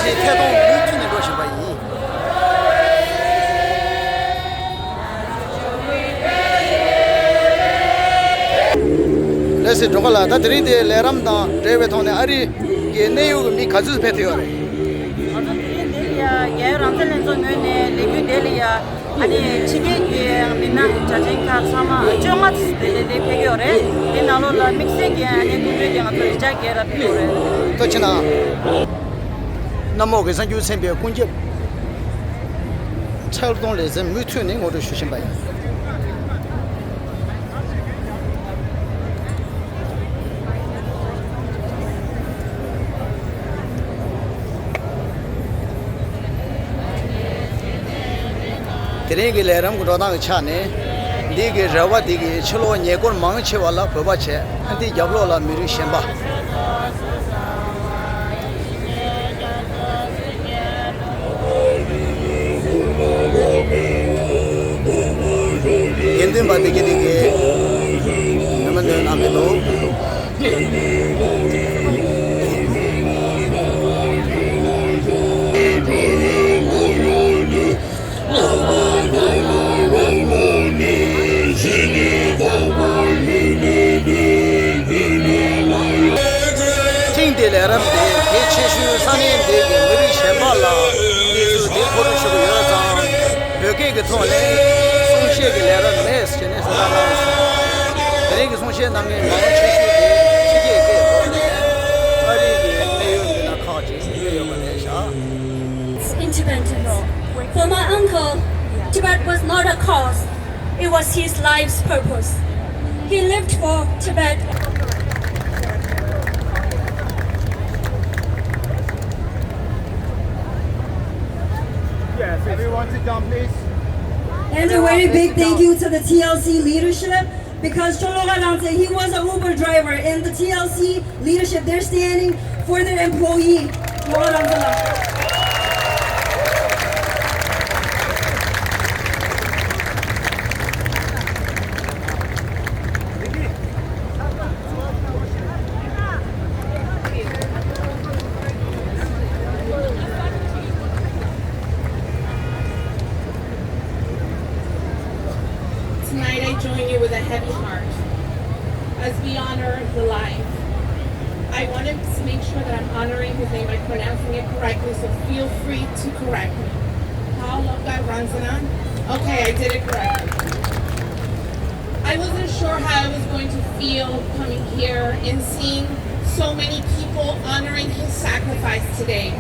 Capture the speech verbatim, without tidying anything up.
ཐད་གཏོང་མུ་མཐུད་ནས་འགྲོ་བཞིན་པ་ཡིན། ལགས་སོ། སྒྲོལ་དཀར་ལགས། ད་དེ་རིང་འདིར་ལས་རིམ་དང་འབྲེལ་བའི་ཐོག་ནས་ཨ་རིའི་གནད་ཡོད་ཀྱི་མི་ག་ཚོད་ཕེབས་ཐུབ་ཡོད་རེད། ང་ཚོ་དེ་རིང་འདིར་ཡ་རྒྱལ་ཡོངས་རང་བཙན་ལྷན་ཚོགས་ངོས་ནས་ལས་འགུལ་འདི་ལ་ཡ། ཨ་ནི་ཕྱི་རྒྱལ་གྱི་མི་སྣ་གྲགས་ཅན་ཁག་ཚང་མ་བཅོ་ལྔ་ཙམ་དེ་ལས་དེ་ཕེབས་ཀྱི་ཡོད་རེད། དེ་ནང་ལོགས་ལ་དམིགས་བསལ་གྱི་ཨ་ནི་སྐུ་མགྲོན་གྱི་ང་ཚོ་རི་ཅར་གྷེ་ར་ཕེབས་ཀྱི་ཡོད་རེད། ཐུགས་རྗེ་གནང་། གནམ་འོག་གི་གསར་འགྱུར་ཚན་པའི་ཀུན་ཁྱབ་འཁྲབ་སྟོན་ལེ་ཚན་མུ་མཐུད་ནས་ངོ་སྤྲོད་ཞུ་བཞིན་པ་ཡིན། དེ་རིང་གི་ལས་རིམ་གྱི་འགྲོ་སྟངས་ཀྱི་ཆ་ནས། འདི་གི་རེ་བ་འདི་གི་ཕྱི་ལོགས་ཉེ་འཁོར་མང་ཆེ་བ་ལ་བོད་པ་བྱས། ཨ་འདི་རྒྱབ་ལོགས་ལ་མི་རིགས་གཞན་པ། དགེ་འདུན་པ་དེ་གི་དེ་གི་ཉི་མ་འདོན་གནང་གི་འདུག། ཐེངས་འདིའི་ལས་རིམ་དེ་གལ་ཆེ་ཤོས་ས་གནས་འདི་གི་མི་རིགས་གཞན་པ་ལ་གནས་ཚུལ་དེ་མཁོ་སྒྲུབ་ཞུ་གི་ཡོད་ཙང་། བོད་སྐད་ཀྱི་ཐོག་ནས་གསུང་བཤད་ཀྱི་ལས་རིམ་མེད་ཅེས་ནས་གསལ་བསྒྲགས་གནང་སོང་། དེ་རིང་གི་གསུང་བཤད་གནང་མཁན་མང་ཆེ་ཤོས་དེ་ཕྱི་རྒྱལ་སྐད་ཐོག་ནས་ཨ་རི་གི་གནད་ཡོད་མི་སྣ་ཁག་ཅིག་ཡོད་ཡོད་པ་རེད་ཤག། Independence. For my uncle, Tibet was not a cause, it was his life's purpose. He lived for Tibet. Yes, everyone sit down, please. And a very big thank you to the T L C leadership, because Chokloga Rangtse, he was an Uber driver, and the T L C leadership, they're standing for their employee. Chokloga Rangtse la. Tonight I join you with a heavy heart as we honor the life. I wanted to make sure that I'm honoring his name by pronouncing it correctly, so feel free to correct me. Paul Loka Ranzana? Okay, I did it correctly. I wasn't sure how I was going to feel coming here and seeing so many people honoring his sacrifice today.